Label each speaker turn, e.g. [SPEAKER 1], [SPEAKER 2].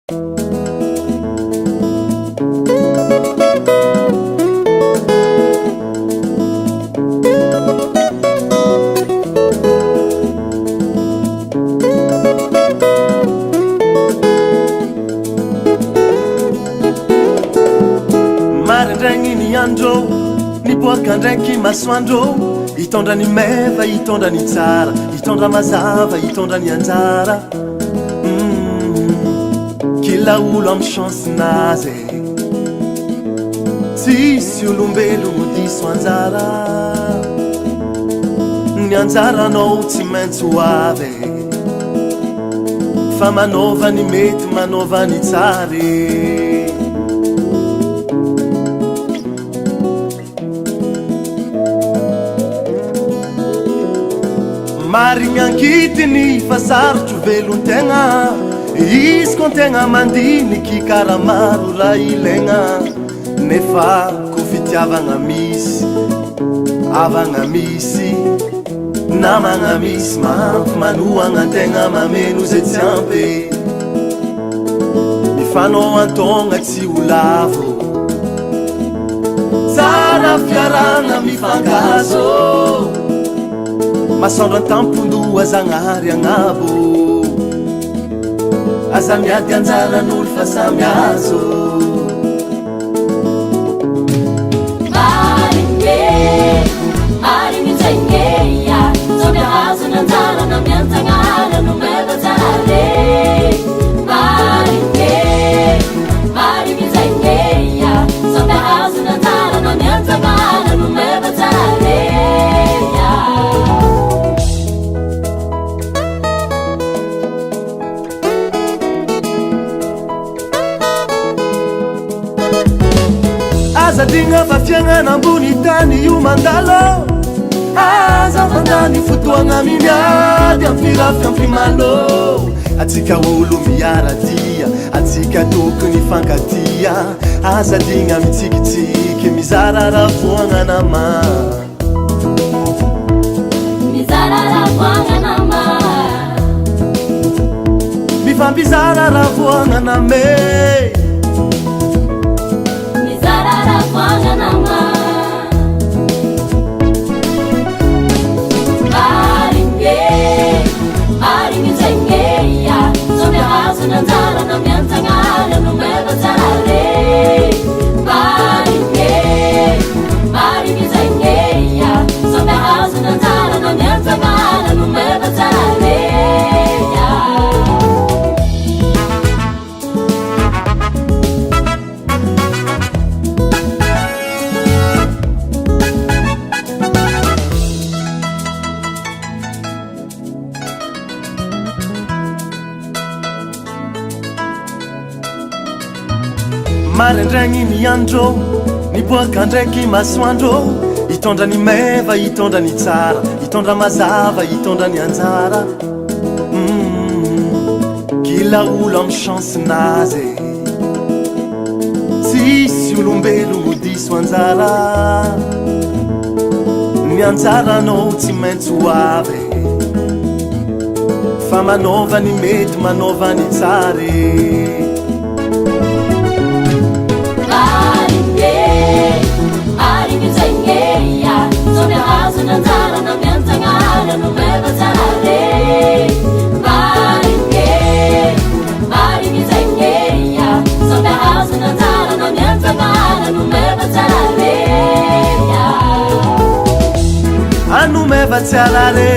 [SPEAKER 1] Maraindraigny ny andro, niboaka ndraiky masoandro, hitondra ny meva, hitondra ny tsara, hitondra mazava, hitondra ny anjara. Kila olo amy chance nazy e. Tsisy olombelogno diso anjara. Ny anjaranao tsy maintsy ho avy e. Fa manova ny mety, manova ny tsara e. Marigny ankitiny fa sarotro velon-tegna. Izy ko antegna mandiniky karaha maro raha ilaigna. Nefa ko fitiavagna misy, havagna misy, namagna misy mahampy manohagna antegna mameno zay tsy ampy. Mifanao an-taogna tsy ho lavo. Tsara fiarahana mifankahazo. Masoandro an-tampon-doha Zagnahary agnabo. Aza miady anjaran'olo fa samy azo.
[SPEAKER 2] Marigny e, marigny zegny e, ia. Samby ahazo ny anjara na mianjagnahary no meva tsara e. Marigny e, marigny zegny e, ia. Samby ahazo ny anjara na mianjagnahary no meva tsara e, ia.
[SPEAKER 1] Aza adino fa fiainana ambony tany io mandalo. Aza mandany fotoagna miady ampirafy ampimalo. Atsika olo miara-dia, atsika tokony hifankatia. Aza adigna mitsikitsiky, mizara ravoagna nama.
[SPEAKER 2] Mizara ravoagna nama.
[SPEAKER 1] Mifampizara ravoagna nama.
[SPEAKER 2] Mizara ravoagna nama. Marigny e, marigny zegny e, ia. Samby ahazo ny anjara na mianjagnahary no meva tsara re. Marigny e, marigny zegny e, ia. Samby ahazo ny anjara na mianjagnahary no meva tsara re, ia.
[SPEAKER 1] Maraindraigny ny andro, niboaka ndraiky masoandro, hitondra ny meva, hitondra ny tsara, hitondra mazava, hitondra ny anjara. Kila olo amy chance nazy e. Tsisy olombelogno diso anjara. Ny anjaranao tsy maintsy ho avy e. Fa manova ny mety, manova ny tsara e.
[SPEAKER 2] Marigny e, marigny zegny e, ia. Samby ahazo ny anjara na mianjagnahary no meva tsara re. Marigny e, marigny zegny e, ia. Samby ahazo ny anjara na mianjagnahary no meva tsara re, ia.
[SPEAKER 1] Anomeva tsara re,